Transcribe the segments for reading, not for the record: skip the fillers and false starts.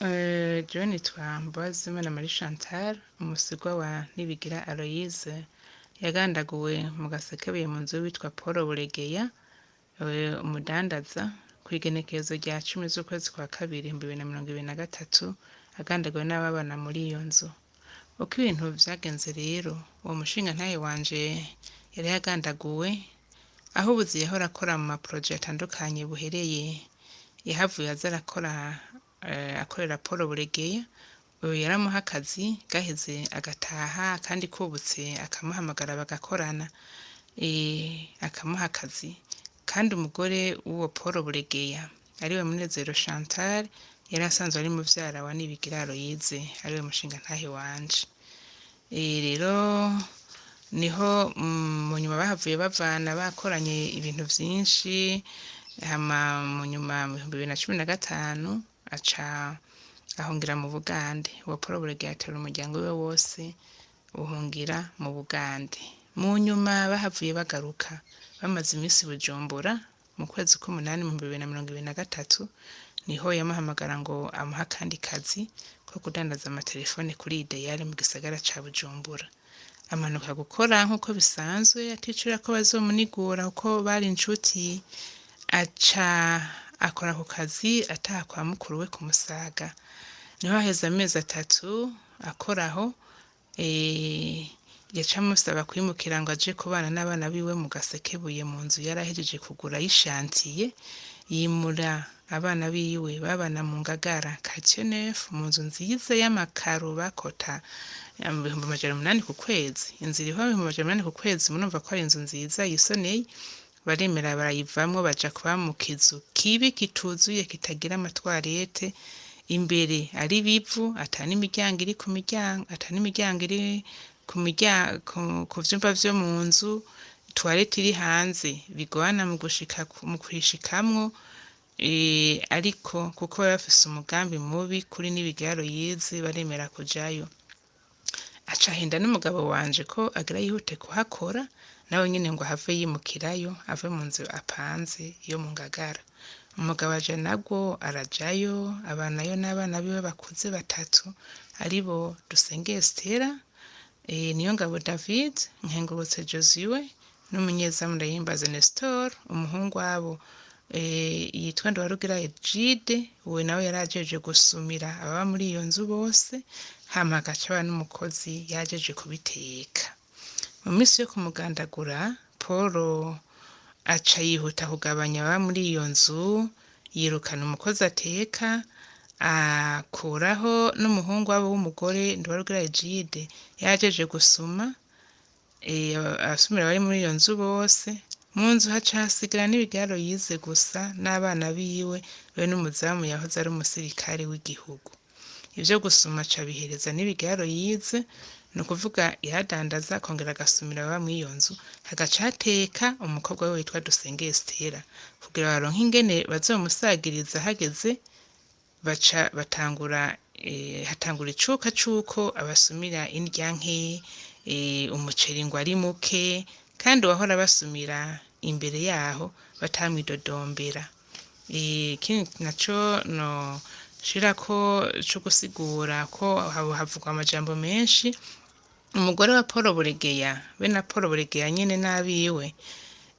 Jewe nitwa Mbabazimana Marie Chantal, umusigwa wa Nibigira Aloyse, yagandaguwe mu Gasekebuye mu nzu y'uwitwa Paul Buregeya, umudandaza, kw'igenekerezo rya 10 z'ukwezi kwa kabiri 2023, agandaguwe n'ababana muri iyo nzu. Uko ibintu vyagenze rero, uwo mushingantahe wanje yari yagandaguwe, aho ubuzi yahora akora mu maporoje atandukanye buhereye, yahavuye aza arakora akorera Paul Buregeya. Uyu yaramuha akazi gaheze agataha, akandi kubutse akamuhamagara bagakorana, akamuha akazi. Kandi umugore w'uwo Paul Buregeya ariwe Munezero Chantal yari asanzwe ari muvyara wa Nibigira Aloyse, ariwe mushingantahe wanje. Rero niho mu nyuma bahavuye bavana bakoranye ibintu vyinshi, hama mu nyuma mu 2015 aca ahungira mu Bugande. Uwo Paul Buregeya atera umuryango wiwe wose uhungira mu Bugande. Mu nyuma bahavuye bagaruka bamaze imisi i Bujumbura mu kwezi k'umunani mu 2023, niho yamuhamagara ngo amuhe akandi kazi ko kudandaza amaterefone kuri Ideal mu gisagara ca Bujumbura. Amanuka gukora nk'uko bisanzwe, aticura ko bazomunigura kuko bari incuti, aca akora ako kazi ataha kwa mukuru we ku Musaga. Niho haheze amezi 3 akora aho, yaca amusaba kwimukira ngo aje kubana n'abana biwe mu Gasekebuye mu nzu yari ahejeje kugura y'ishantiye, yimura abana biwe babana mu Ngagara quartier neuf mu nzu nziza y'amakaro bakota 800,000 ku kwezi. Inzu iriho 800,000 ku kwezi, murumva ko ari inzu nziza yisoneye. Baremera barayivamwo baja kuba mu kizu kibi kituzuye kitagira amatwarete, imbere ari ibivu, ata n'imiryango iri ku miryango, ata n'imiryango iri ku vyumba vyo mu nzu, twarete iri hanze bigorana mu gushika mu kuyishikamwo. Ariko kuko bari bafise umugambi mubi kuri Nibigira Aloyse baremera kujayo. Aca ahenda n'umugabo wanje ko agira yihute kuhakora, nawe nyene ngo ahave yimukirayo ave mu nzu apanze yo mu Ngagara. Umugabo aja nabwo arajayo, abanayo n'abana biwe bakuze batatu, aribo Dusenge Estera, Niyongabo David, Nkengurutse Josue n'umunyezamu Ndayihimbaze Nestor. Umuhungu wabo yitwa Nduwarugira Egide, uwe nawe yari ajeje gusumira ababa muri iyo nzu bose, hama hagaca haba n'umukozi yajeje kubiteka. Mu misi yo kumugandagura, Paul aca yihuta kugabanya ababa muri iyo nzu, yirukana umukozi ateka, akuraho n'umuhungu wabo w'umugore Nduwarugira Egide yajeje gusuma, abasumira bari muri iyo nzu bose. Mu nzu haca hasigara Nibigira Aloyse gusa n'abana biwe be n'umuzamu yahoze ari umusirikare w'igihugu. Ivyo gusuma aca abihereza Nibigira Aloyse, ni ukuvuga yaradandaza akongera agasumira ababa mw'iyo nzu, hagaca hateka umukobwa wiwe witwa Dusenge Estera, kugira baronke ingene bazomusagiriza hageze. Baca batangura, hatangura icuka c'uko abasumira indya nke, umuceri ngo ari muke, kandi uwahora abasumira imbere yaho batamwidodombera. Ikindi naco noshirako co gusigura ko havugwa amajambo menshi, umugore wa Paul Buregeya be na Paul Buregeya nyene n'abiwe,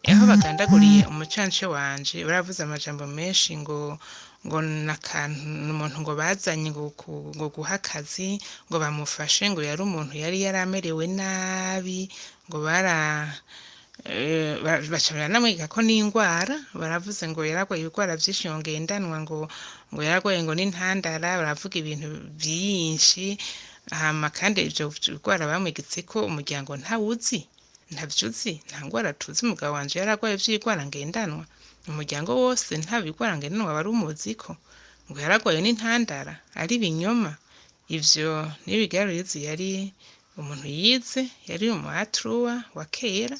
aho bagandaguriye umucanco wanje, baravuze amajambo menshi ngo nakantu umuntu ngo bazanye ngo guha akazi ngo bamufashe, ngo yari umuntu yari yaramerewe nabi, ngo bara baca baranamwiga ko n'ingwara, baravuze ngo yaragwaye ibigwara vyinshi ngo ngendanwa, ngo yaragwaye ngo n'intandara, baravuga ibintu vyinshi. Hama kandi ivyo bigwara bamwegetseko umuryango ntawuzi, ntavyuzi, nta ngwara tuzi umugabo wanje yaragwaye vy'ibigwara ngendanwa, umuryango wose nta bigwara ngendanwa wari umuziko, ngo yaragwaye n'intandara, ari ibinyoma. Ivyo Nibigira Aloyse yari umuntu yize, yari umu atruwa wa kera,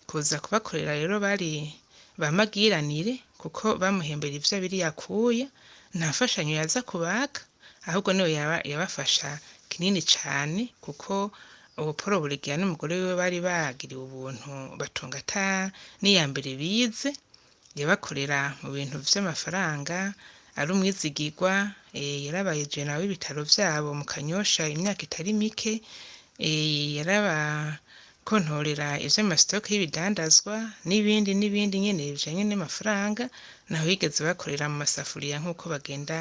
kuza kubakorera rero bari bamagiranire, kuko bamuhembera ivyo abiri yakuya, nta mfashanyo yaza kubaka, ahubwo niwe yabafasha kinini cane, kuko uwo Paul Buregeya n'umugore wiwe bari bagiriwe ubuntu batunga ata n'iyambere bize, yabakorera mu bintu vy'amafaranga. ari umwizigirwa, yarabaye jena w'ibitaro vyabo mu Kanyosha imyaka itari mike, yarabakontorera ivy'amasitoke y'ibidandazwa n'ibindi n'ibindi nyene bijanye n'amafaranga, ntaho bigeze bakorera mu masafuriya nk'uko bagenda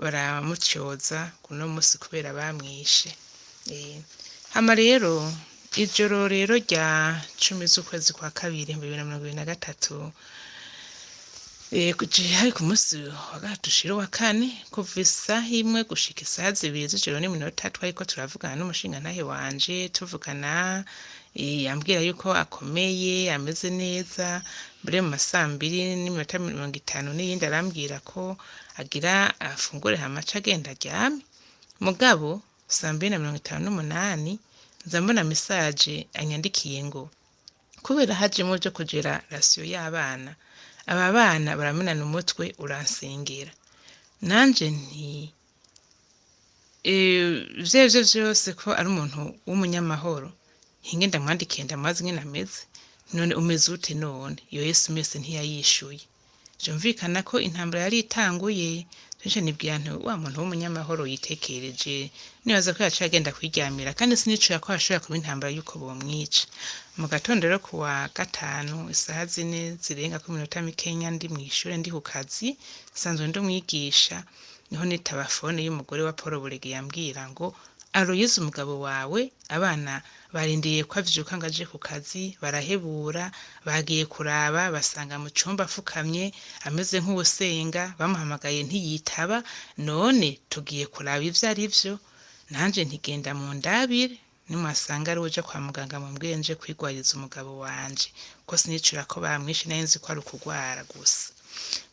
baramutyoza kuno musi kubera bamwishe. Hama rero ijoro rero rya 10 z'ukwezi kwa kabiri 2023, hari ku musi wa gatatu ushira uwa kane, kuva isaha 1 gushika isaha 2 z'ijoro n'iminota twariko turavugana n'umushingantahe wanje, tuvugana ambwira yuko akomeye ameze neza, mbere mu masambiri n'iminota 50 n'iyindi arambwira ko agira afungure hama ace agenda aryame. Mugabo 2:58 nza mbona mesaje anyandikiye ngo kubera hajemwo vyo kujera rasiyo y'abana, aba bana baramenana umutwe uransengera. Nanje nti ivyarivyo vyose ko ari umuntu w'umunyamahoro, hinge ndamwandikiye ndamubaze ingene ameze, none umeze ute none? Iyo SMS ntiyayishuye. Vyumvikana ko intambara yari itanguye, nce nibwira nti wa muntu w'umunyamahoro yitekereje, nibaza ko yaciye agenda kwiryamira, kandi sinicuye ko hashobora kuba intambara yuko bomwica. Mu gatondo rero kuwa gatanu isaha 4 zirengako iminota mikenya ndi mw'ishure ndi ku kazi, nsanzwe ndi umwigisha, niho nitaba fone y'umugore wa Paul Burege yambwira ngo Aloyize umugabo wawe, abana barindiriye ko avyuka ngo aje ku kazi, barahebura, bagiye kuraba basanga mu cumba afukamye ameze nk'uwusenga, bamuhamagaye ntiyitaba, none tugiye kuraba ivyo arivyo. Nanje nti genda mundabire, nimwasanga ari uwuja kwa muganga mumbwire nje kwigwariza umugabo wanje, kuko sinicura ko bamwishe nari nzi ko ari ukugwara gusa.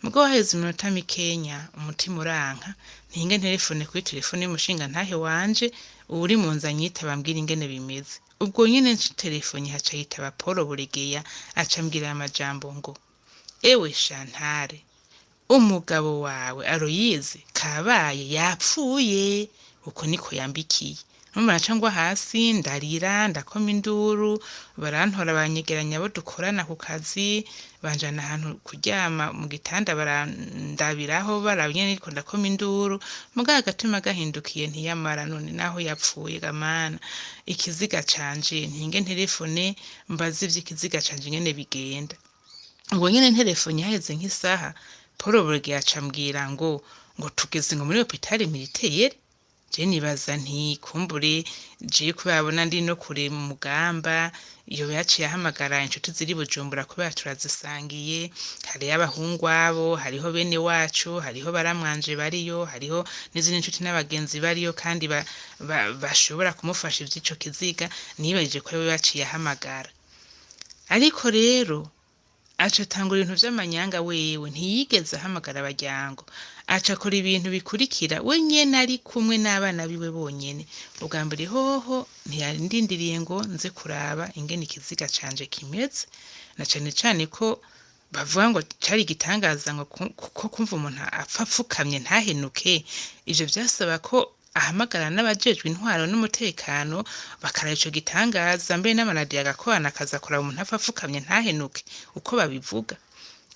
Mugabo haheze iminota mikenya umutima uranka, ntinge nterefone kuri terefone y'umushingantahe wanje, uwuri mu nzu anyitaba ambwira ingene bimeze. Ubwo nyene nterefone haca yitaba Paul Buregeya, aca ambwira aya majambo ngo ewe Shantare, umugabo wawe Aloyize kabaye yapfuye, uko niko yambikiye. Urumva naca ngwa hasi ndarira ndakoma induru, barantora banyegeranya abo dukorana ku kazi, banjana ahantu kuryama mu gitanda barandabiraho baraba ingene ndiko ndakoma induru, mugabo agatima gahindukiye ntiyamara none naho yapfuye ga mana, ikiziga canje ntinge nterefone mbaze ivy'ikiziga canje ingene bigenda. Ubwo nyene nterefone haheze nk'isaha, Paul Buregeya aca ambwira ngo tugeze ngo muri hopitale militaire. Je nibaza nti kumbure jewe kubera abona ndi no kure mu mugamba, yoba yaciye ahamagara inshuti ziri Bujumbura kubera turazisangiye, hariyo abahungu abo, hariho bene wacu, hariho baramwanje bariyo, hariho n'izindi nshuti n'abagenzi bariyo kandi bashobora kumufasha ivy'ico kiziga, nibajije ko ariwe yaciye ahamagara. Ariko rero aca atangura ibintu vy'amanyanga wewe, ntiyigeze ahamagara abaryango, aca akora ibintu bikurikira we nyene ari kumwe n'abana biwe bonyene. Ubwa mbere hoho ntiyandindiriye ngo nze kuraba ingene ikiziga canje kimeze, na cane cane ko bavuga ngo cari igitangaza ngo ko kumva umuntu apfa apfukamye ntahenuke, ivyo vyasaba ko ahamagara n'abajejwe intwaro n'umutekano bakaraba ico gitangaza, mbere n'amaradiyo agakorana akaza kuraba umuntu apfa apfukamye ntahenuke uko babivuga.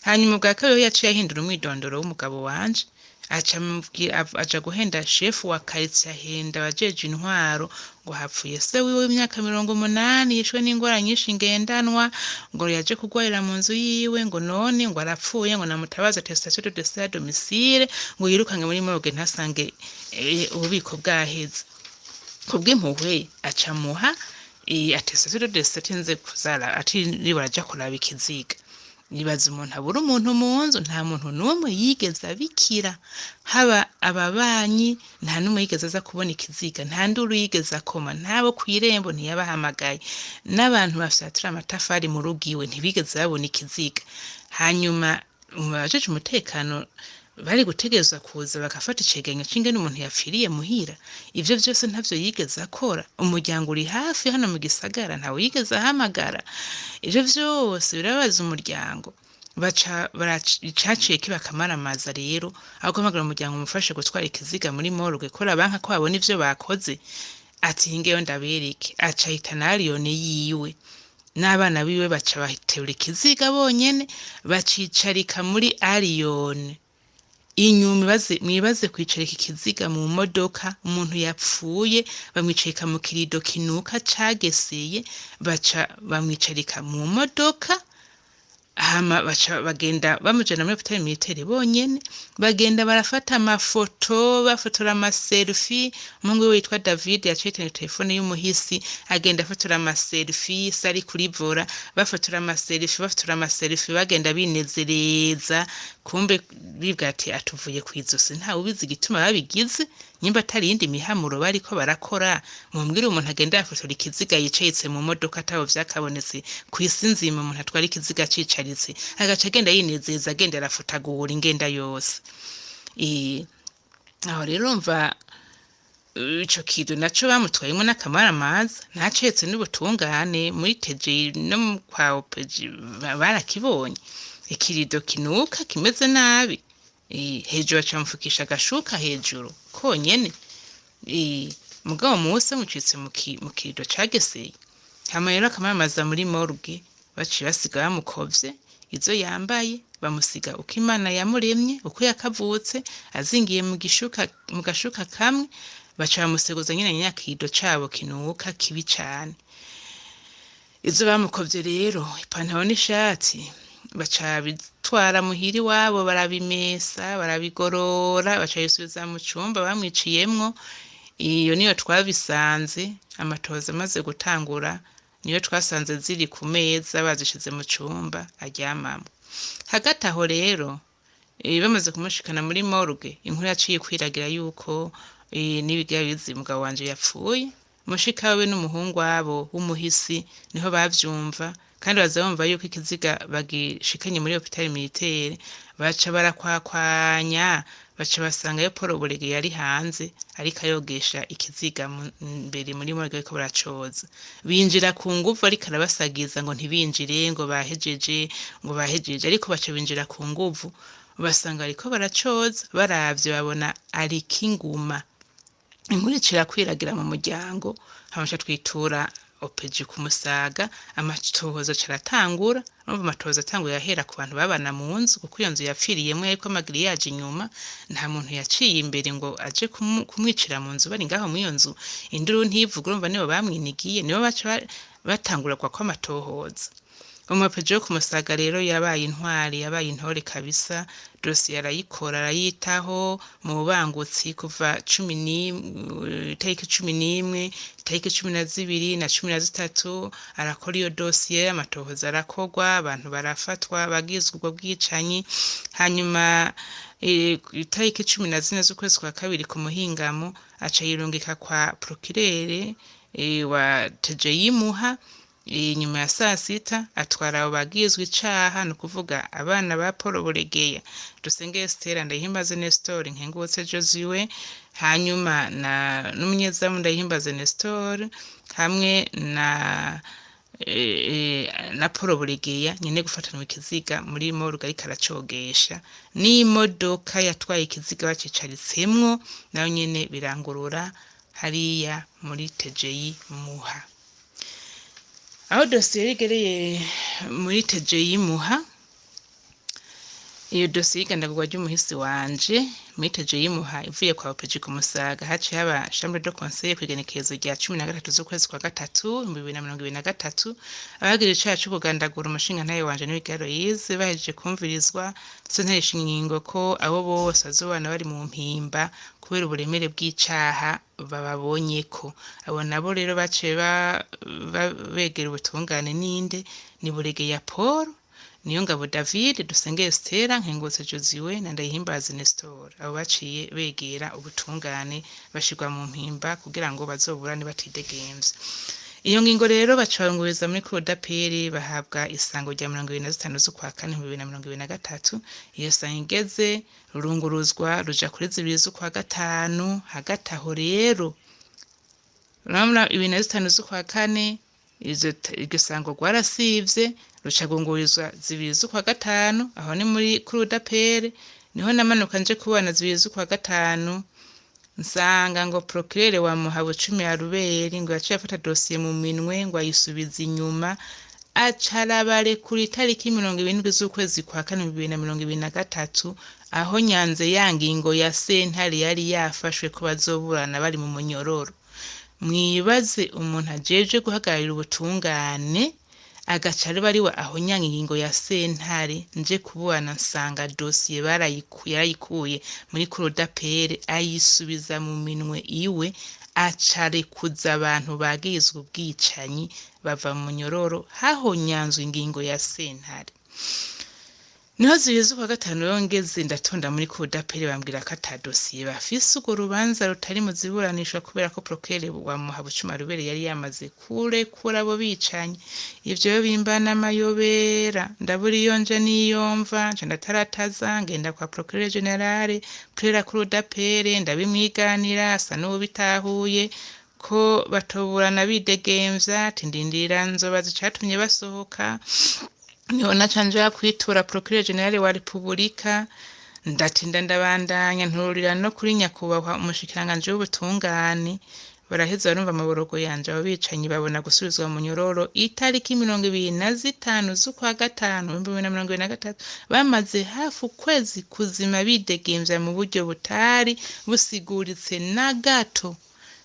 Hanyuma ubwa kabiri yaciye ahindura umwidondoro w'umugabo wanje, aca aja guhenda shefu wa karitsiye, ahenda abajejwe intwaro ngo hapfuye se wiwe w'imyaka 80 yishwe n'ingwara nyinshi ngendanwa, ngo yaje kugwarira mu nzu yiwe, ngo none ngo arapfuye, ngo namutabaze attestation de décès à domicile, ngo yirukange muri morgue ntasange ububiko bwaheze. Kubw'impuhwe aca amuha attestation de décès atinze kuzara atiriwe araja kuraba ikiziga. Nibaza umuntu abura umuntu mu nzu, nta muntu n'umwe yigeze abikira, haba ababanyi nta n'umwe yigeze aza kubona ikiziga, nta nduru yigeze akoma, ntabo kw'irembo ntiyabahamagaye, n'abantu bafyatura amatafari mu rugo iwe ntibigeze babona ikiziga. Hanyuma mu bajejwe umutekano bari gutegerezwa kuza bagafata icegeranyo c'ingene umuntu yapfiriye muhira, ivyo vyose ntavyo yigeze akora. Umuryango uri hafi hano mu gisagara ntawe yigeze ahamagara, ivyo vyose birababaza umuryango. Baca icaciye kiba akamaramaza rero, aho guhamagara umuryango umufashe gutwara ikiziga muri morgue kubera banka ko babona ivyo bakoze, ati hingeyo ndabereke, aca ahitana aliyoni yiwe n'abana biwe, baca baterura ikiziga bonyene bacicarika muri aliyoni. Inyuma mwibaze kwicarika ikiziga mu modoka, umuntu yapfuye bamwicarika mu kirido kinuka cageseye, baca bamwicarika mu modoka, hama baca bagenda bamujana muri hôpital militaire bonyene, bagenda barafata amafoto, bafotora amaselfie. Umuhungu wiwe witwa David yaciye yitana telefone y'umuhisi, agenda afotora amaselfie, se ari kuri volant, bafotora amaselfie, bafotora amaselfie, bagenda binezereza, kumbe bibwira ati atuvuye kw'izosi. Ntawubizi igituma babigize, nyimba atari iyindi mihamuro bariko barakora. Mumbwire umuntu agenda yafotora ikiziga yicayitse mu modoka, ataho vyakabonetse kw'isi nzima umuntu atwara ikiziga cicaritse, agaca agenda yinezeza, agenda arafotagura ingenda yose. Aho rero urumva ico kintu naco bamutwayemwo n'akamaramaza, ntacetse n'ubutungane muri TG no kwa OPG barakibonye, ikirido kinuka kimeze nabi, hejuru baca bamufukisha agashuka hejuru konyene, mugabo musi bamucitse mu kirido cageseye. Hama rero akamaramaza muri morgue baciye basiga bamukovye izo yambaye, bamusiga uko Imana yamuremye, uko yakavutse, azingiye mu gishuka, mu gashuka kamwe, baca bamuseguza nyene nya kirido cabo kinuka kibi cane. Izo bamukovye rero, ipantaro n'ishati, baca bitwara muhira iwabo, barabimesa, barabigorora, baca babisubiza mu cumba bamwiciyemwo. Iyo niyo twabisanze amatohoza amaze gutangura, niyo twasanze ziri ku meza bazishize mu cumba aryamamwo. Hagati aho rero bamaze kumushikana muri morgue, inkuru yaciye ikwiragira yuko Nibigira Aloyizi umugabo wanje yapfuye. Mushikawe n'umuhungu wabo w'umuhisi niho bavyumva, kandi baza bumva yuko ikiziga bagishikanye muri hôpital militaire, baca barakwakwanya, baca basangayo Paul Burege yari hanze ariko ayogesha ikiziga imbere muri morgue bariko baracoza. Binjira ku nguvu, ariko arabasagiza ngo ntibinjire, ngo bahejeje, ngo bahejeje, ariko baca binjira ku nguvu, basanga bariko baracoza, baravye babona ariko inguma. Inkuru ica irakwiragira mu muryango, hama duca twitura OPG ku Musaga, amatohoza aca aratangura. Urumva amatohoza atanguye ahera ku bantu babana mu nzu, kuko iyo nzu yapfiriyemwo yariko amagiriyaje inyuma, nta muntu yaciye imbere ngo aje kumwicira mu nzu bari ngaho mw'iyo nzu, induru ntivuge, urumva nibo bamwinigiye, nibo baca batangura kwako amatohoza. Umu OPG wo ku Musaga rero yabaye intwari, yabaye intore kabisa, dosiye arayikora, arayitaho mu bubangutsi kuva itariki 11, itariki 12 na 13, arakora iyo dosiye, amatohoza arakorwa, abantu barafatwa bagizwe ubwo bwicanyi. Hanyuma itariki 14 z'ukwezi kwa kabiri ku muhingamo aca yirungika kwa procureur wa TG Muha inyuma ya sasita, atwara abo bagizwe icaha, ni ukuvuga abana ba Paul Buregeya, Dusenge Estera, Ndayihimbaze Nestor, Nkengurutse Josue, hanyuma na n'umunyezamu Ndayihimbaze Nestor, hamwe na Paul Buregeya nyene gufatanwa ikiziga muri morgue ariko aracogesha, n'imodoka yatwaye ikiziga bacicaritsemwo nayo nyene birangurura hariya muri TGI Muha. Aho dosiye igereye muri TGI Muha, iyo dosiye y'igandagurwa ry'umuhisi wanje muri TGI Muha ivuye kwa OPG ku Musaga, haciye haba chambre de conseil kw'igenekerezo rya 13 z'ukwezi kwa gatatu 2023. Abagize icaha co kugandagura umushingantahe wanje Nibigira Aloyize bahejeje kumvirizwa, sentare ishinga ingingo ko abo bose bazobana bari mu mpimba kubera uburemere bw'icaha bababonyeko. Abo nabo rero baciye begera ubutungane ninde? Ni Buregeya Paul, Niyongabo David, Dusenge Estera, Nkengurutse Josue na Ndayihimbaze Nestor. Abo baciye begera ubutungane bashirwa mu mpimba kugira ngo bazoburane batidegemvya. Iyo ngingo rero baca barunguriza muri cour d'appel, bahabwa isango rya 25 z'ukwa kane 2023. Iyo sango igeze rurunguruzwa ruja kuri 2 z'ukwa gatanu. Hagati aho rero urabona 25 z'ukwa kane iryo sango rwarasivye, ruca rwungururizwa 2 z'ukwa gatanu, aho ni muri cour d'appel, niho namanuka nje kubona 2 z'ukwa gatanu, nsanga ngo procureur wa Muha Bucumi ya Ruberi ngo yaciye afata dosiye mu minwe ngo ayisubiza inyuma. Aca arabarekura itariki 27 z'ukwezi kwa kane 2023, aho nyanze ya ngingo ya sentare yari yafashwe ko bazoburana bari mu munyororo. Mwibaze umuntu ajejwe guhagararira ubutungane agaca aba ariwe ahonyanga ingingo ya sentare. Nje kuburana nsanga dosiye yarayikuye muri cour d'appel, ayisubiza mu minwe iwe, aca arekuza abantu bagirizwa ubwicanyi bava mu munyororo, hahonyanzwe ingingo ya sentare. Niho zibiri z'ukwa gatanu rero ngeze ndatonda muri cour d'appel, bambwira ko ata dosiye bafise, urwo rubanza rutari mu ziburanishwa kubera ko procureur wa Muhabucuma Rubere yari yamaze kurekura abo bicanyi. Ivyo rero bimbana amayobera, ndabura iyo nja n'iyo mva. Nca ndatarataza ngenda kwa procureur général près la cour d'appel, ndabimwiganira, asa n'uwubitahuye ko batoburana bidegemvya, ati ndindira nzobaza icatumye basohoka. Niho naca nja kwitura procureur général wa Repubulika, ndatinda ndabandanya nturira no kuri nyakubahwa umushikiranganji w'ubutungane. Baraheza barumva amaborogo yanje, abo bicanyi babona gusubizwa mu munyororo itariki 25 z'ukwa gatanu 2023, bamaze hafi ukwezi kuzima bidegemvya mu buryo butari busiguritse na gato.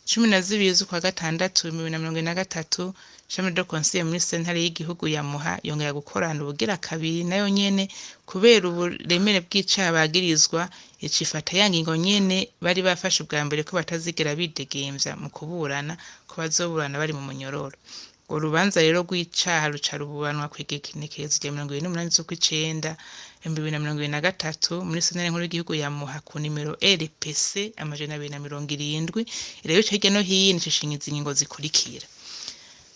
12 z'ukwa gatandatu 2023, chambre de conseil muri sentare y'igihugu ya Muha yongera gukorana ubugira kabiri, nayo nyene kubera uburemere bw'icaha bagirizwa, icifata ya ngingo nyene bari bafashe ubwa mbere ko batazigera bidegemvya mu kuburana, ko bazoburana bari mu munyororo. Urwo rubanza rero rw'icaha ruca ruburanwa kw'igenekerezo rya 28 z'ukw'icenda 2023 muri sentare nkuru y'igihugu ya Muha ku nimero RPC 270. Irabica hirya no hino, icishinga izi ngingo zikurikira: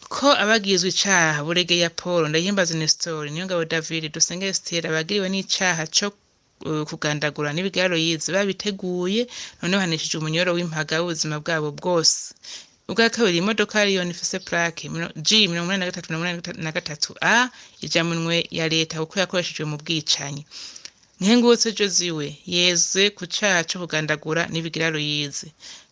ko abagirizwa icaha Buregeya Paul, Ndayihimbaza Nestor, Niyongabo David, Dusenge Esther abagiriwe n'icaha co kugandagura Nibigira Aloyize babiteguye, none bahanishije umunyoro w'impaga w'ubuzima bwabo bwose. Ubwa kabiri, imodoka Lion ifise plaque G 8383 A ija mu minwe ya leta kuko yakoreshejwe mu bwicanyi. Nkengurutse Josue yeze ku caha co kugandagura Nibigira Aloyize.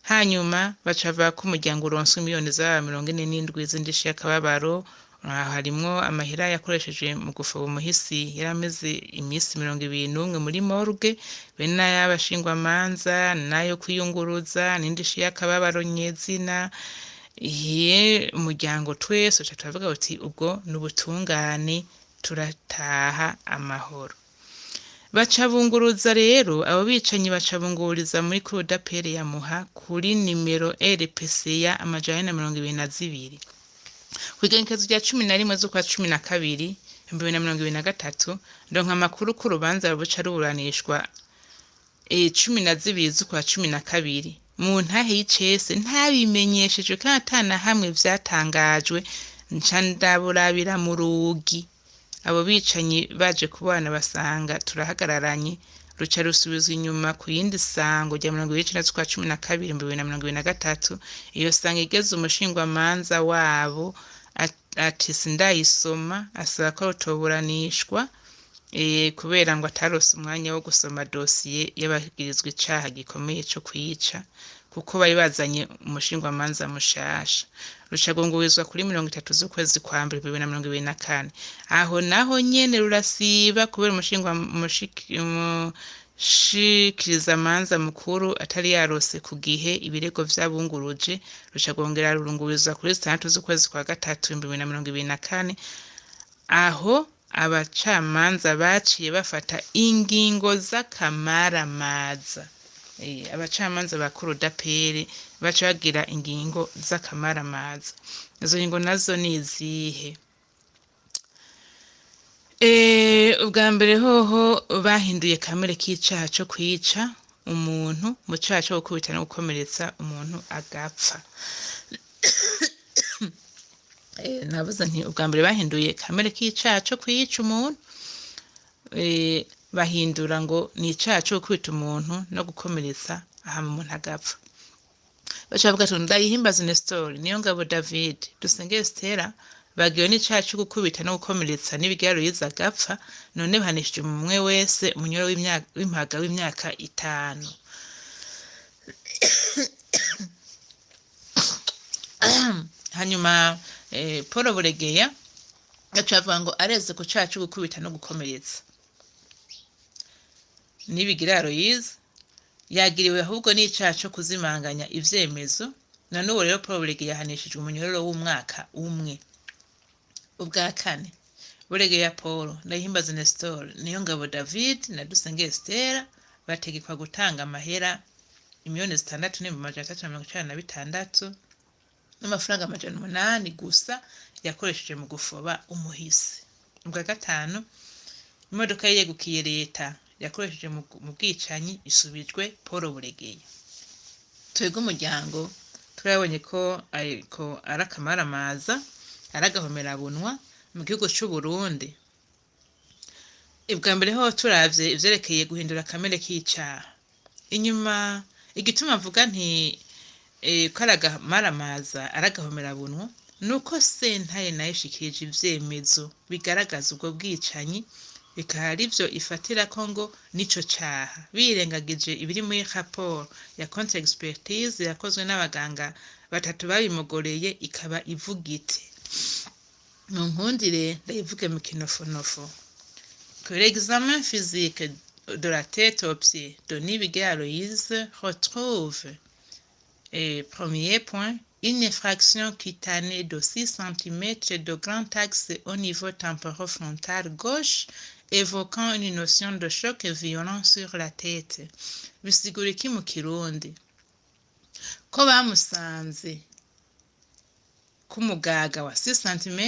Hanyuma baca bavuga ko umuryango uronswa miliyoni zaba 47 z'indishi y'akababaro, harimwo amahera yakoreshejwe mu gufoba umuhisi yari amaze imisi 21 muri morgue, be n'ay'abashingwamanza, n'ayo kwiyunguruza, n'indishi y'akababaro nyezina. Iye umuryango twese uca turavuga uti ubwo n'ubutungane, turataha amahoro. Baca bunguruza rero abo bicanyi, baca bungururiza muri cour d'appel ya Muha kuri nimero RPC ya 422. Kw'igenekerezo rya 11 z'ukwa 12 2023, ndonka amakuru ko urubanza ruca ruburanishwa 12 z'ukwa 12 mu ntahe y'icese, ntabimenyeshejwe kandi ata na hamwe vyatangajwe. Nca ndaburabira mu rugi, abo bicanyi baje kubana basanga turahagararanye. Ruca rusubizwa inyuma ku yindi sango rya 29 z'ukwa 12 2023. Iyo sango igeze, umushingwamanza wabo ati sindayisoma, asaba ko rutoburanishwa kubera ngo atarose umwanya wo gusoma dosiye y'abagirizwa icaha gikomeye co kwica, kuko bari bazanye umushingwamanza mushasha. Ruca rwungururizwa kuri 30 z'ukwezi kwa mbere 2024. Aho naho nyene rurasiba kubera umushikirizamanza mukuru atari yarose ku gihe ibirego vy'abunguruje. Ruca rwongera rurungururizwa kuri 6 z'ukwezi kwa gatatu 2024. Aho abacamanza baciye bafata ingingo z'akamaramaza. Abacamanza ba cour d'appel baca bagira ingingo z'akamaramaza. Izo ngingo nazo ni izihe? Ubwa mbere hoho bahinduye kamere k'icaha co kwica umuntu mu caha co gukubita no gukomeretsa umuntu agapfa. Navuze nti ubwa mbere bahinduye kamere k'icaha co kwica umuntu, bahindura ngo ni icaha co gukubita umuntu no gukomeretsa hama umuntu agapfa. Baca bavuga ati Ndayihimbaza Nestor, Niyongabo David, Dusenge Estera bagiwe n'icaha co gukubita no gukomeretsa Nibigira Aloyize agapfa, none bahanishije umwe wese umunyoro w'impaga w'imyaka 5. Hanyuma Paul Buregeya Gaca bavuga ngo areze ku caha co gukubita no gukomeretsa. Nibigira Aloyize yagiriwe ahubwo n'icaha co kuzimanganya ivyemezo. Na n'ubu rero Paul Buregeya yahanishijwe umunyororo w'umwaka umwe. Ubwa kane, Buregeya Paul, Ndayihimbaze Nestor, Niyongabo David na Dusenge Estera bategekwa gutanga amahera 6,396,000 n'amafaranga 800 gusa yakoresheje mu gufoba umuhisi. Ubwa gatanu, imodoka yiyegukiye leta yakoresheje mu bwicanyi isubijwe Paul Buregeya. Twebwe umuryango turabonye ko ariko ari akamaramaza, ari agahomerabunwa mu gihugu c'u Burundi. Ubwa mbere ho turavye ivyerekeye guhindura akamere k'icaha. Inyuma igituma mvuga nti ko ari akamaramaza, ari agahomerabunwa, nuko sentare nayo ishikirije ivyemezo bigaragaza ubwo bwicanyi, bikaba arivyo ifatirako ngo nico caha, birengagije ibiri muri rapport ya contre expertise yakozwe n'abaganga batatu babimugoreye, ikaba ivuga iti, munkundire ndayivuge mu kinofonofo: "Que l'examen physique de la tête aux pieds de Nibigira Aloïse retrouve, et premier point, une effraction cutanée de 6 cm de grand axe au niveau temporofrontal gauche évoquant une notion de choc violent sur la tête." Bisigura iki mu Kirundi? Ko bamusanze k'umugaga wa 6 cm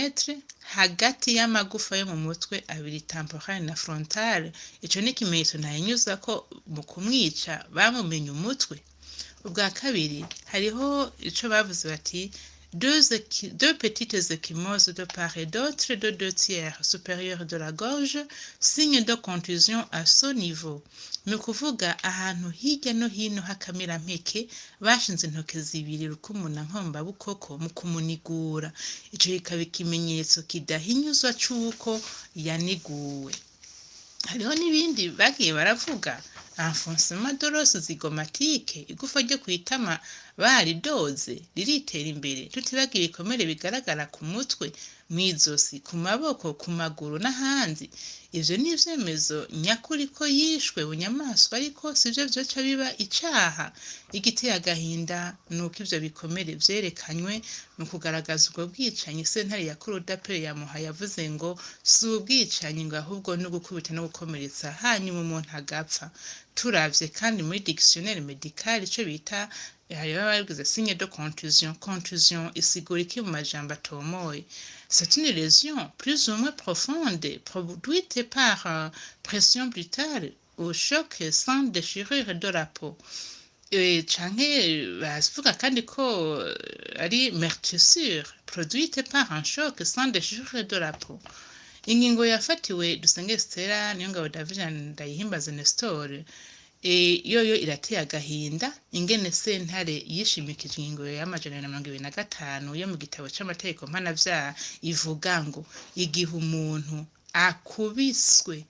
hagati y'amagufa yo mu mutwe abiri, temporal na frontal. Ico ni ikimenyetso ntahinyuza ko mu kumwica bamumenye umutwe. Ubwa kabiri, hariho ico bavuze bati: Deux petites ecchymoses de part et d'autre de deux tiers supérieurs de la gorge, signe de contusion à ce niveau." Ni ukuvuga ahantu hirya no hino h'akamirampeke bashinze intoke zibiri rukumu na nkombabukoko mu kumunigura. Ico kikaba ikimenyetso kidahinyuzwa c'uko yaniguwe. Hariho n'ibindi bagiye baravuga: enfoncement de l'os zygomatique, igufa ryo kwitama baridoze riritera imbere, tutibagiye ibikomere bigaragara ku mutwe, mw'izosi, ku maboko, ku maguru n'ahandi. Ivyo ni ivyemezo nyakuri ko yishwe bunyamaswa, ariko sivyo vyoca biba icaha. Igiteye agahinda nuko ivyo bikomere vyerekanywe mu kugaragaza ubwo bwicanyi, sentare ya Cour d'appel ya Muha yavuze ngo si ubwicanyi, ngo ahubwo no gukubita no gukomeretsa hanyuma umuntu agapfa. Turavye kandi muri dictionnaire médical ico bita, hariho ababigize signe de contusion. Contusion isigura iki mu majambo atomoye? C'est une lésion plus ou moins profonde produite par pression brutale ou choc sans déchirure de la peau. Canke baravuga kandi ko ari meurtrissure produite par un choc sans déchirure de la peau. Ingingo yafatiwe Dusenge Stella, Niyongabo David na Ndayihimbaze Nestor yoyo irateye agahinda, ingene sentare yishimikije ingingo ya 225 yo mu gitabo c'amategeko mpanavyaha, ivuga ngo igihe umuntu akubiswe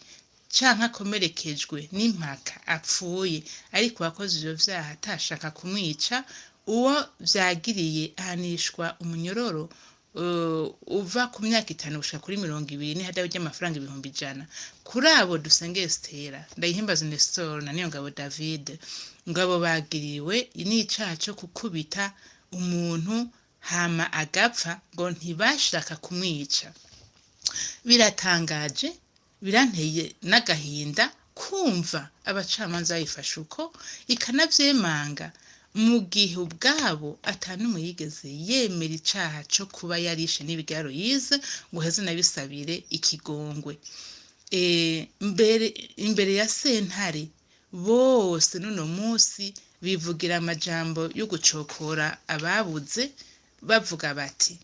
canke akomerekejwe n'impaka apfuye, ariko uwakoze ivyo vyaha atashaka kumwica, uwo vyagiriye ahanishwa umunyororo uva ku myaka 5 gushika kuri 20 n'ihadabu ry'amafaranga 100,000. Kuri abo Dusenge Estera, Ndayihimbaze Nestor na Niyongabo David, ngo abo bagiriwe n'icaha co gukubita umuntu hama agapfa, ngo ntibashaka kumwica. Biratangaje, biranteye n'agahinda kumva abacamanza bayifashe uko, ikanavyemanga, mu gihe ubwabo atanumwe yigeze yemera icaha co kuba yarishe Nibigira Aloyize ngo aheze anabisabire ikigongwe. Mbere imbere ya sentare bose n'uno musi bivugira amajambo yo gucokora ababuze, bavuga bati: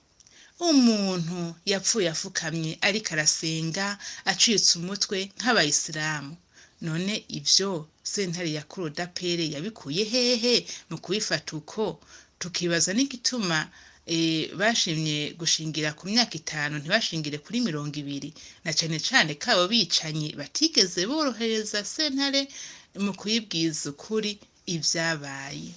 "Umuntu yapfuye afukamye ariko arasenga, acitse umutwe nk'abayisilamu." None ivyo sentare ya Cour d'appel yabikuye hehe mu kubifata uko? Tukibaza n'igituma bashimye gushingira ku myaka 5, ntibashingire kuri 20, na cane cane ko abo bicanyi batigeze borohereza sentare mu kuyibwiza ukuri ivyabaye.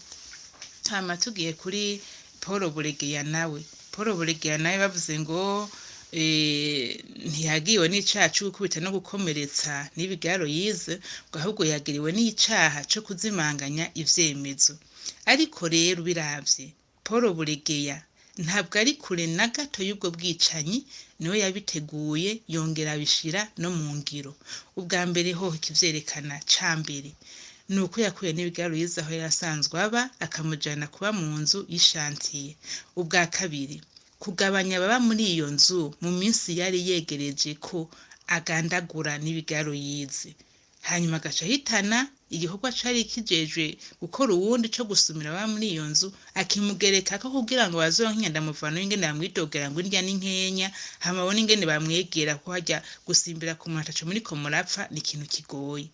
Hama tugiye kuri Paul Buregeya nawe, Paul Buregeya nawe bavuze ngo Ntiyagiwe n'icaha co gukubita no gukomeretsa Nibigira Aloyize, ngo ahubwo yagiriwe n'icaha co kuzimanganya ivyemezo. Ariko rero ubiravye, Paul Buregeya ntabwo ari kure na gato y'ubwo bwicanyi, niwe yabiteguye yongera abishira no mu ngiro. Ubwa mbere hoho ikivyerekana ca mbere ni uko yakuye Nibigira Aloyize aho yari asanzwe aba, akamujana kuba mu nzu y'ishantiye. Ubwa kabiri, kugabanya ababa muri iyo nzu mu minsi yari yegereje ko agandagura Nibigira Aloyize, hanyuma agaca ahitana igikorwa cari kijejwe gukora uwundi co gusumira ababa muri iyo nzu, akimugerekako kugira ngo bazoronke inyandamuvano y'ingene bamwidogera ngo indya ni nkenya, hama babone ingene bamwegera, kuko harya gusimbira ku muntu ataco muriko murapfa ni ikintu kigoye.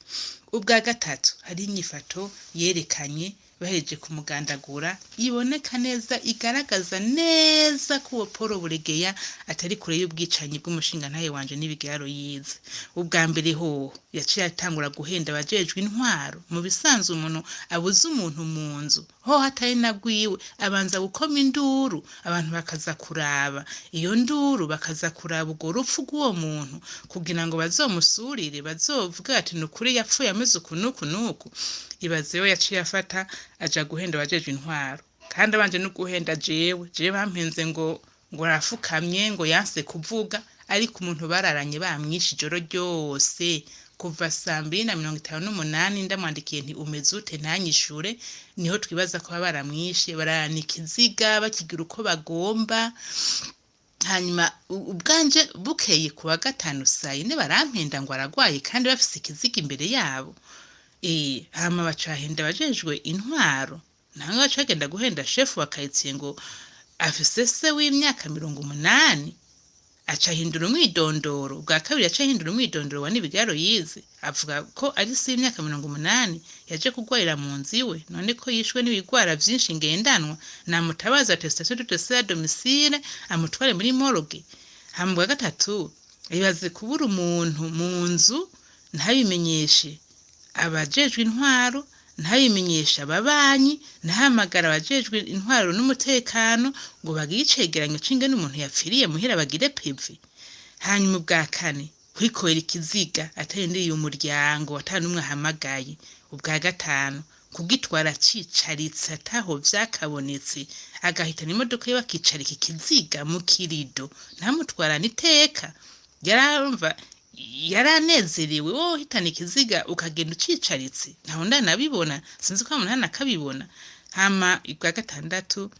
Ubwa gatatu, hariho inyifato yerekanye bahejeje kumugandagura iboneka neza, igaragaza neza ko uwo Paul Buregeya atari kure y'ubwicanyi bw'umushingantahe wanje Nibigira Aloyize. Ubwa mbere hoho yaciye atangura guhenda abajejwe intwaro. Mu bisanzwe umuntu abuze umuntu mu nzu hoho atari na gwiwe, abanza gukoma induru, abantu bakaza kuraba iyo nduru, bakaza kuraba urwo rupfu rw'uwo muntu kugira ngo bazomusurire, bazovuge bati ni ukuri yapfuye ameze uku n'uku n'uku. Ibaze we yaciye afata aja guhenda abajejwe intwaro, kandi abanje no guhenda jewe. Jewe bampenze ngo arafukamye, ngo yanse kuvuga, ariko umuntu bararanye bamwishe ijoro ryose kuva 2:58, ndamwandikiye nti umeze ute, ntanyishure. Niho twibaza ko baba baramwishe, bararana ikiziga bakigira uko bagomba. Hanyuma ubwanje bukeye ku wa gatanu 4:00 barampenda ngo aragwaye, kandi bafise ikiziga imbere yabo. Hama bacahenda abajejwe intwaro, namwe baca bagenda guhenda shefu wa karitsiye ngo afise se w'imyaka 80, aca ahindura umwidondoro. Ubwa kabiri yaciye ahindura umwidondoro wa Nibigira Aloyize, avuga ko ari se w'imyaka 80 yaje kugwarira mu nzu iwe, none ko yishwe n'ibigwara vyinshi ngendanwa, namutabaza attestation de décès à domicile amutware muri morgue. Hama ubwa gatatu, ibaze kubura umuntu mu nzu ntabimenyeshe abajejwe intwaro, ntabimenyeshe ababanyi, ntahamagara abajejwe intwaro n'umutekano ngo bagire icegeranyo c'ingene umuntu yapfiriye muhira, bagire PV. Hanyuma ubwa kane, kwikorera ikiziga atarindiriye umuryango, ata n'umwe ahamagaye. Ubwa gatanu, kugitwara acicaritse ataho vyakabonetse, agahitana imodoka yiwe akicarika ikiziga mu kirido, ntamutwarane iteka. Yarumva yaranezerewe, wowe uhitana ikiziga ukagenda ucicaritse, ntaho ndanabibona, sinzi ko umuntu akabibona. Hama ubwa gatandatu,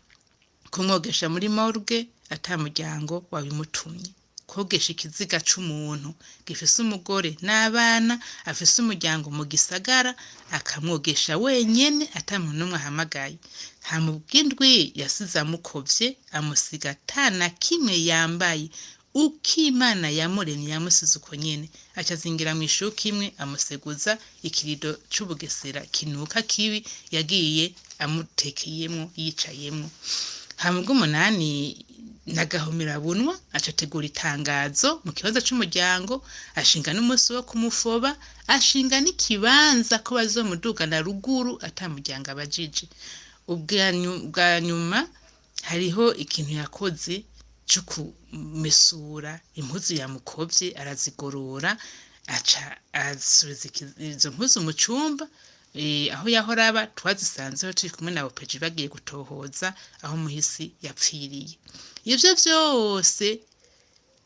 kumwogesha muri morgue ata muryango wabimutumye. Kogesha ikiziga c'umuntu gifise umugore n'abana, afise umuryango mu gisagara, akamwogesha wenyene ata muntu n'umwe ahamagaye. Hama ubw'indwi, yasize amukovye, amusiga ata na kimwe yambaye, uko Imana yamuremye yamusize uko nyene, aca azingira mw'ishuka imwe, amuseguza ikirido c'ubugesera kinuka kibi yagiye amutekeyemwo yicayemwo. Hama ubw'umunani, nagahomerabunwa, aca ategura itangazo mu kibanza c'umuryango, ashinga n'umunsi wo kumufoba, ashinga n'ikibanza ko bazomudugana ruguru ata muryango abajije. Ubwa nyuma, hariho ikintu yakoze co kumesura impuzu yamukovye, arazigorora, aca asubiza izo mpuzu mu cumba aho yahora aba. Twazisanzeho turi kumwe na OPG bagiye gutohoza aho umuhisi yapfiriye. Ivyo vyose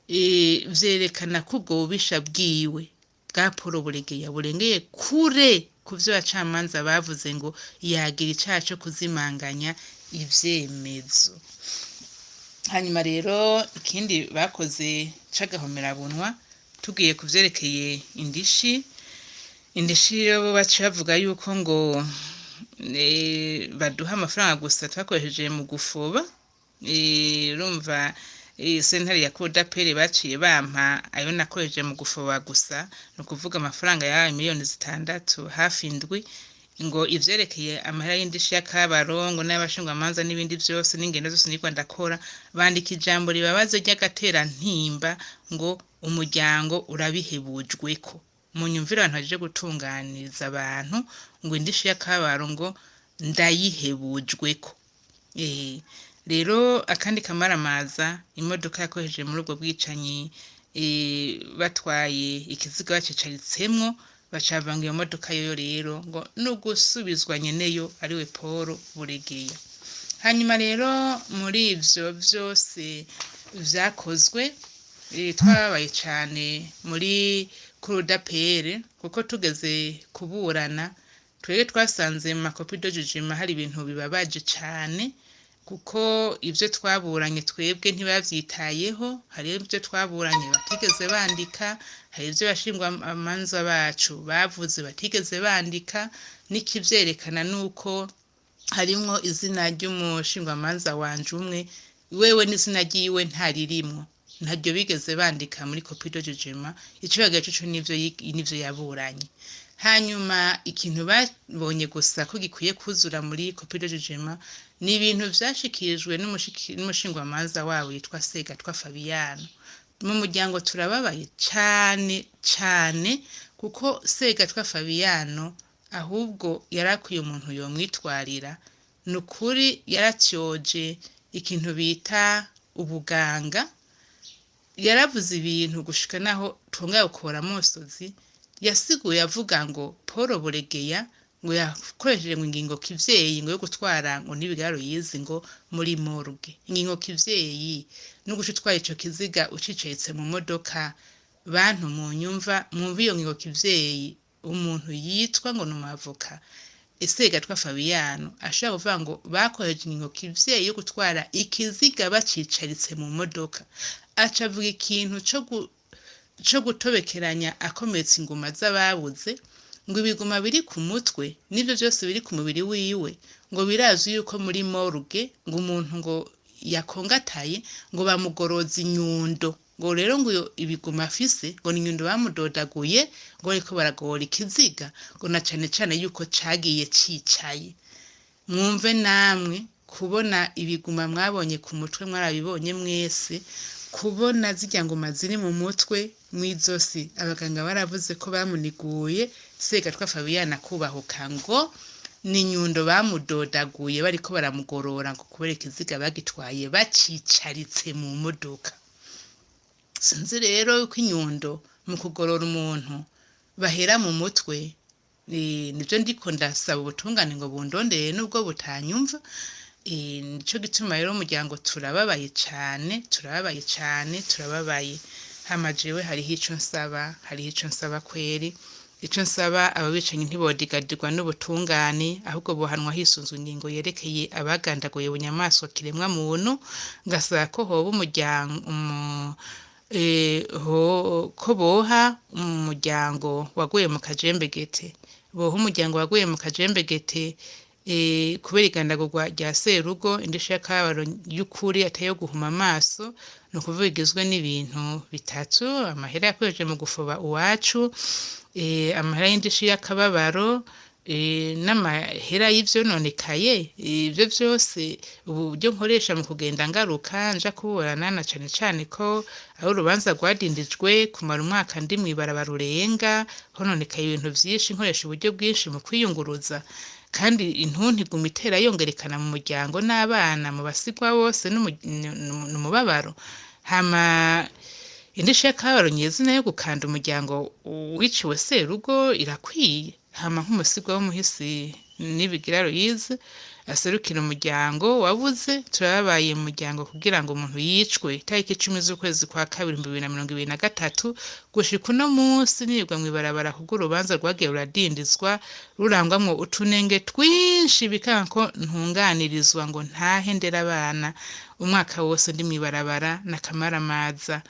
vyerekana ko ubwo bubisha bwiwe bwa Paul Buregeya burengeye kure ku vyo abacamanza bavuze ngo yagira icaha co kuzimanganya ivyemezo. Hanyuma rero ikindi bakoze c'agahomerabunwa, tugiye ku vyerekeye indishi, indishi yo baca bavuga yuko ngo baduha amafaranga gusa twakoresheje mu gufoba. Urumva sentare ya cour d'appel baciye bampa ayo nakoresheje mu gufoba gusa, ni ukuvuga amafaranga yabaye miliyoni 6, hafi 7, ngo ivyerekeye amahera y'indishi y'akababaro ngo n'ay'abashingwamanza n'ibindi vyose n'ingendo zose nirwa ndakora, bandika ijambo ribabaza ry'agaterantimba ngo umuryango urabihebujweko. Munyumvire abantu baje gutunganiriza abantu ngo indishi y'akababaro ngo ndayihebujweko. Rero akandi kamaramaza, imodoka yakoresheje muri ubwo bwicanyi, batwaye ikiziga bacicaritsemwo, baca bavanga iyo modoka yoyo rero ngo nugusubizwa nyeneyo ariwe Paul Buregeya. Hanyuma rero muri ivyo vyose vyakozwe, twababaye cane muri kurudapere, kuko tugeze kuburana twebwe twasanze mu makopi de jugement hari ibintu bibabaje cane, kuko ivyo twaburanye twebwe ntibavyitayeho. Hariho ivyo twaburanye batigeze bandika, hari ivyo abashingwamanza bacu bavuze batigeze bandika. N'ikivyerekana nuko harimwo izina ry'umushingwamanza wanje umwe, wewe n'izina ryiwe ntaririmwo, ntaryo bigeze bandika muri copie de jugement. Icibagiwe coco nivyo yaburanye. Hanyuma ikintu babonye gusa ko gikwiye kuzura muri copie de jugement ni ibintu vyashikirijwe n'umushingwamanza wabo yitwa Segatwa Fabiano. Mu muryango turababaye cane cane, kuko Segatwa Fabiano ahubwo yarakwiye umuntu yomwitwarira. Ni ukuri yaratyoje ikintu bita ubuganga, yaravuze ibintu gushika naho twongera gukora amosozi. Yasiguye avuga ngo Paul Buregeya ngo yakoresheje ngo ingingo kivyeyi ngo yo gutwara ngo n'ibigaro yizi ngo muri morgue. Ingingo kivyeyi no guca utwara ico kiziga ucicaritse mu modoka. Bantu munyumva, mwumva iyo ngingo kivyeyi umuntu yitwa ngo ni umwavoka Segatwa Fabiano ashobora kuvuga ngo bakoresheje ingingo kivyeyi yo gutwara ikiziga bacicaritse mu modoka, aca avuga ikintu co gutobekeranya akomeretsa inguma z'ababuze, ngo ibiguma biri ku mutwe n'ivyo vyose biri ku mubiri wiwe ngo birazwi yuko muri morgue ngo umuntu ngo yakongataye ngo bamugoroza inyundo, ngo rero ngo ibiguma afise ngo ni inyundo bamudodaguye ngo bariko baragora ikiziga, ngo na cane cane yuko cagiye cicaye. Mwumve namwe, kubona ibiguma mwabonye ku mutwe, mwarabibonye mwese, kubona zirya nguma ziri mu mutwe mw'izosi, abaganga baravuze ko bamuniguye. Segatwa Fabiano akubahuka ngo ni inyundo bamudodaguye bariko baramugorora, ngo kubera ikiziga bagitwaye bacicaritse mu modoka. Sinzi rero ko inyundo mu kugorora umuntu bahera mu mutwe. Nivyo ndiko ndasaba ubutungane ngo bundondere nubwo butanyumva. Nico gituma rero umuryango turababaye cane, turababaye cane, turababaye. Hama jewe hariho ico nsaba, hariho ico nsaba kweri. Ico nsaba, abo bicanyi ntibodigadirwa n'ubutungane, ahubwo bohanwa hisunzwe ingingo yerekeye abagandaguye bunyamaswa kiremwa muntu. Ngasaba ko hoba umuryango ko boha umuryango waguye mu kajembegete, boha umuryango waguye mu kajembegete kubera igandagurwa rya serugo indishyi y'akababaro y'ukuri, atari iyo guhuma amaso. Ni ukuvuga igizwe n'ibintu bitatu: amahera yakoresheje mu gufoba uwacu, amahera y'indishyi y'akababaro, n'amahera y'ivyononekaye. Ivyo vyose uburyo nkoresha mu kugenda ngaruka nja kuburana, na cane cane ko ari urubanza rwadindijwe kumara umwaka, ndi mw'ibarabara urenga, hononekaye ibintu vyinshi, nkoresha uburyo bwinshi mu kwiyunguruza, kandi intuntu iguma itera yongerekana mu muryango n'abana, mu basigwa bose n'umubabaro. Hama indishyi y'akababaro nyezina yo gukanda umuryango wiciwe serugo irakwiye. Hama nk'umusigwa w'umuhisi Nibigira Aloyize aserukira umuryango wabuze, turababaye mu muryango kugira ngo umuntu yicwe itariki 10 z'ukwezi kwa kabiri 2023, gushika uno munsi nirirwa mw'ibarabara kubw'urubanza rwagiye ruradindizwa, rurangwamwo utunenge twinshi, bikanka ko ntunganirizwa ngo ntahe ndere abana. Umwaka wose ndi mw'ibarabara n'akamaramaza.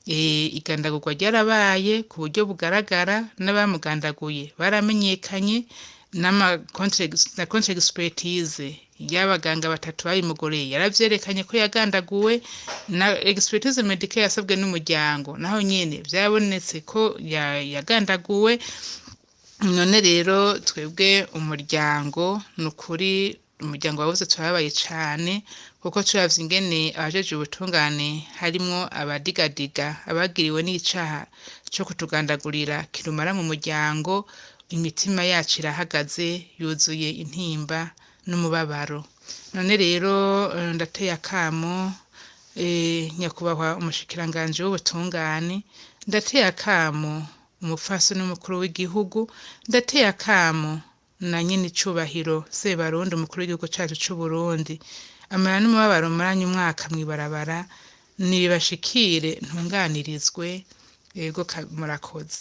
Igandagurwa ryarabaye ku buryo bugaragara, n'abamugandaguye baramenyekanye, na contre expertise y'abaganga batatu babimugoreye yaravyerekanye ko yagandaguwe, na expertise médicale yasabwe n'umuryango naho nyene vyabonetse ko yagandaguwe. None rero twebwe umuryango, ni ukuri umuryango wabuze turababaye cane, kuko turavye ingene abajejwe ubutungane harimwo abadigadiga abagiriwe n'icaha co kutugandagurira kirumara mu muryango, imitima yacu irahagaze, yuzuye intimba. n'umubabaro. None rero ndateye akamo nyakubahwa umushikiranganji w'ubutungane, ndateye akamo umupfasoni w'umukuru w'igihugu, ndateye akamo na nyen'icubahiro Sebarundi umukuru w'igihugu cacu c'Uburundi, amara n'umubabaro maranye umwaka mw'ibarabara, nibibashikire ntunganirizwe, ego murakoze.